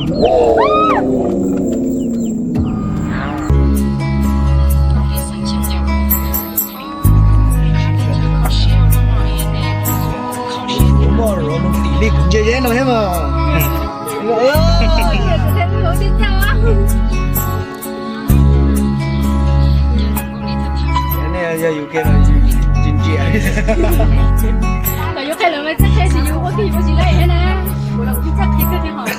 Muaj Roman tim li kuv ntsia zeb no thiab mas. Nej yog yus kiag los yus tsis ntsia. Kom yus qhia lawv mas txawj qhia tsis yus ua kiag yus ua tsis laij thiab na. Kuv los kuv txawj qhia kawg thiab hos.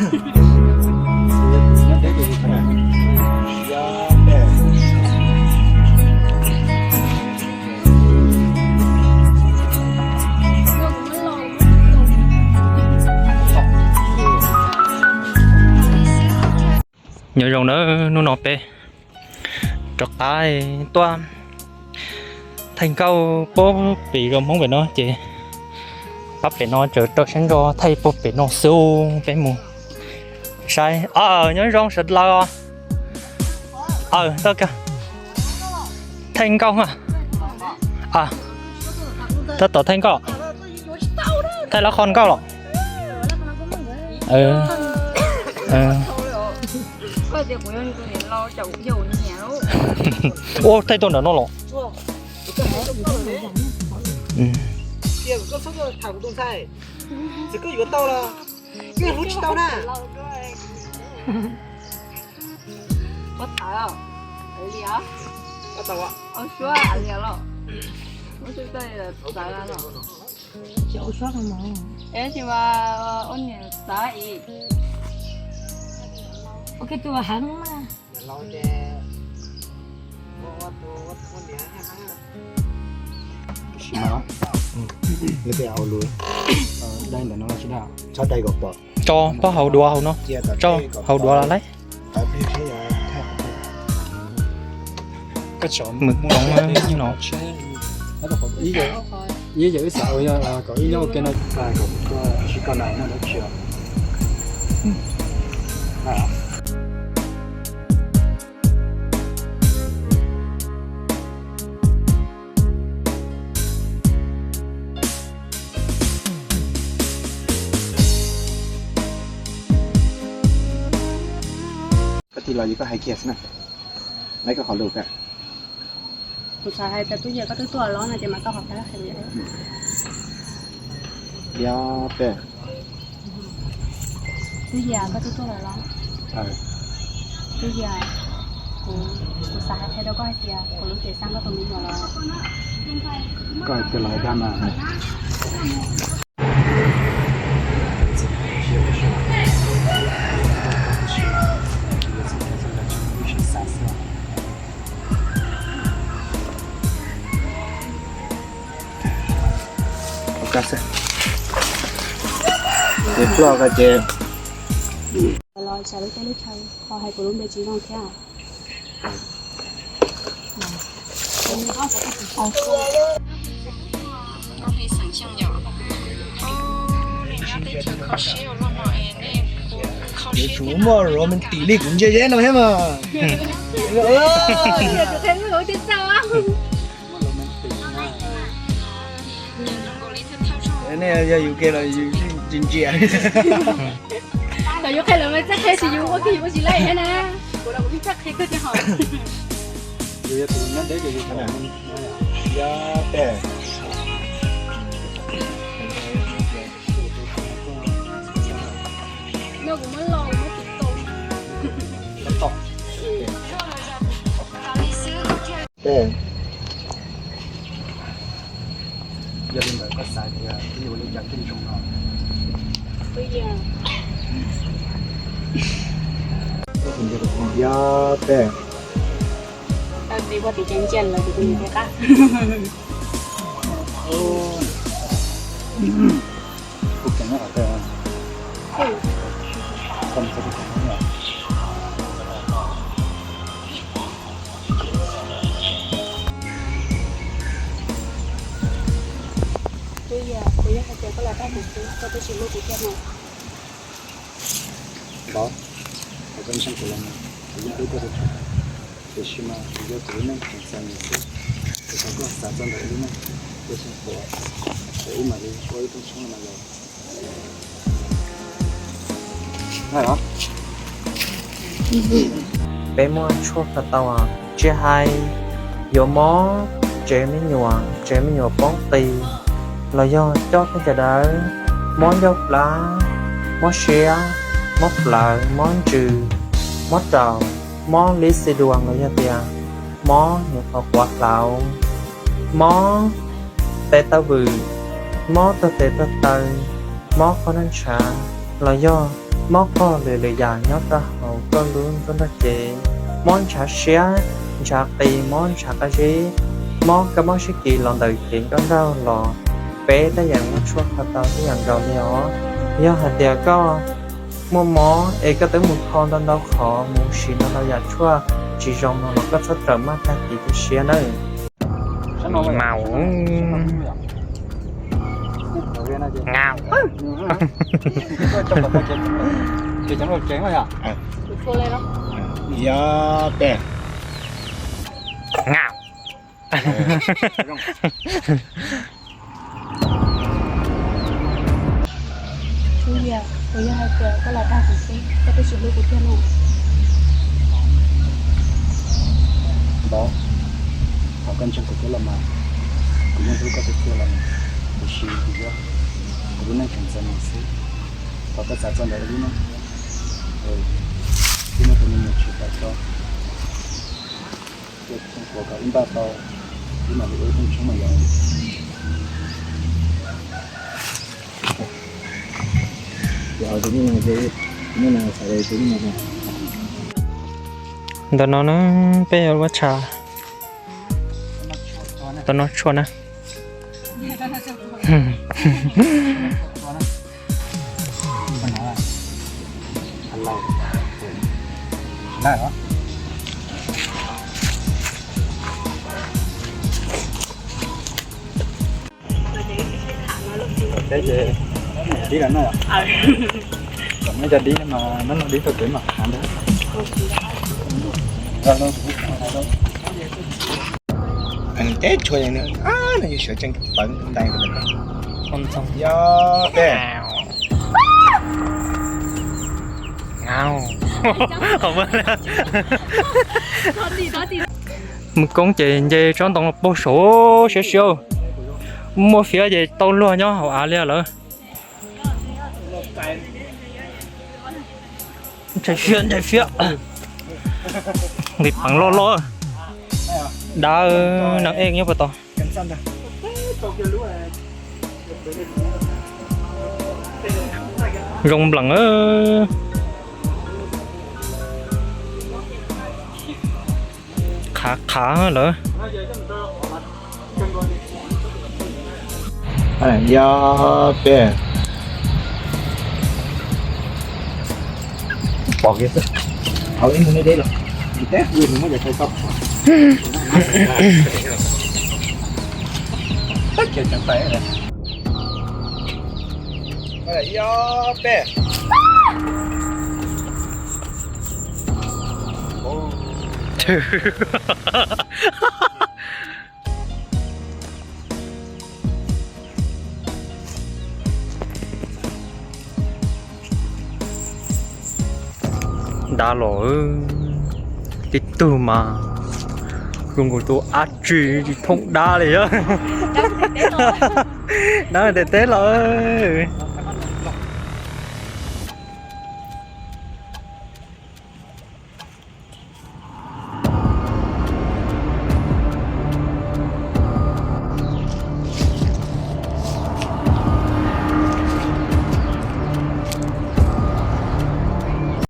Nyob zoo na, hnub no peb rov qab tuaj thaij nkauj puag pem zos Hmoob pem no ces pab pem no tseem rau siab ntso thaij puag pem no xwb, peb mus saib. Aw, nyob zoo sawv daws os. Aw, tau kawg. Thaij nkauj a. Tab tom thaij nkauj. Thaij lab qhov nkauj los. Ua thaij tuaj nram no los. Tso pob hauv duav hauv no. Tso hauv duav los lauj. Mws koov no. Koj tig los yog koj hais kiag xwb na. Nai koj qhov lus ka. Kuv xav hais tias twb yog koj twb tuaj los no ces mas koj qhov qab hais. Yog peb. Twb yog koj twb tuaj los los. Twb yog kuv, kuv xav hais qhia rau koj hais tias kuv lub cev xaj koj tus me nyuam los. Koj hais tias los dag mas. Ces ploj ko ces. Los sawv lub teb lub chaw ho hais kuv lub npe tsis zoo thiab. Yuav tsum muaj romantic li kuv ntsia zeb no thiab mas. Nej yog yus kiag los yus tsis ntsia. Kom yus qhia lawv mas txawj qhia tsis yus ua kiag yus ua tsis laij thiab na. Kuv los kuv txawj qhia kawg thiab hos. Yus yog tus nyob deb ces yus. No kuv muab los kuv muab tiv tau. Yog li ntawd koj xav tias ib ua li cas thiaj zoo no? Yog peb. Tau tiv qua tim cev ntsia lawm tus tus ntsia qab. Kuv yog, kuv yog hais tias koj los pab kuv xwb, koj twb tsis hlub kuv thiab no. Los, hais koj ntseeg kuv los mas, kuv yeej hlub koj tag, tiam sis mas kuv yog tus lub neej tseem txom nyem xwb, es thov koj xav txog ntawm wb lub neej, ua tseem pom, es wb mam li ua ib rooj tshoob no los. Hais los. Peb muaj tshuaj kho tau tsis hais yuav mob tsev me nyuam, tsev me nyuam poob qis, los yog coj tej cov dawb, mob ncauj plab, mob siab, mob plawv, mob ntsws, mob raum, mob lib xi duas los yog tias mob nyuam qhuav quav hlauv, mob tes taw vwm, mob tag tes tag taw, mob qhov noj ntshav, los yog mob qog lwm lwm yam nyob rau hauv koj lub nruab nrog cev, mob ntshav siab, ntshav qis, mob ntshav qab zib, mob kab mob sib kis los ntawm cev nkauj nraug los peb tej yam muaj tshuaj kho tau tej yam nkaus li os. Yog hais tias koj muaj mob es koj twb mus kho ntau ntau qhov, mus siv ntau ntau yam tshuaj tsis zoo no los koj txhob rawm maj tag kis tu siab nawb. Mau. Ngau. Yog peb. Ngau. Kuv yog, kuv yog hais tias koj los dag kuv xwb, koj twb tsis hlub kuv tiag no. Npau, thaum koj ntseeg kuv thiab los mas, kuv yeej hlub koj tiag tiag los mas, tiam sis kuv yog, kuv lub neej tseem txom nyem xwb. Thaum koj xav txog ntawd lub neej, lub neej tus me nyuam tsis tau tso. Ua kom wb npaj tau, wb mam li ua ib rooj tshoob mas yog. Ntawm no na, peb yuav ua tshav tau noj tshuaj na. Dib los no, kom muaj cov dib no mas no dib tau kev mas. Teb tshuav no, no yus sawv tsees pawv ntais. Yog peb. Mus koob ces nce tsob ntoo paug saud siab siab. Muaj fiab ces tau luag nyob hauv av li lawm. Ntshai fiab, ntshai fiab. Nqis peev loj loj. Dab neeg ej nyob puas tau. Zoo nplees. Qhav qhav lawm. Yog peb. Pom kiag xwb. Hauv ib mus nej deb los. Teb mus muab cov tshais tau. Teb kiag ceev tais. Yog peb. Dab los tib tug mas zoo nkaus tus ab tsi tsis thooj dab li. Dab ntes teb los.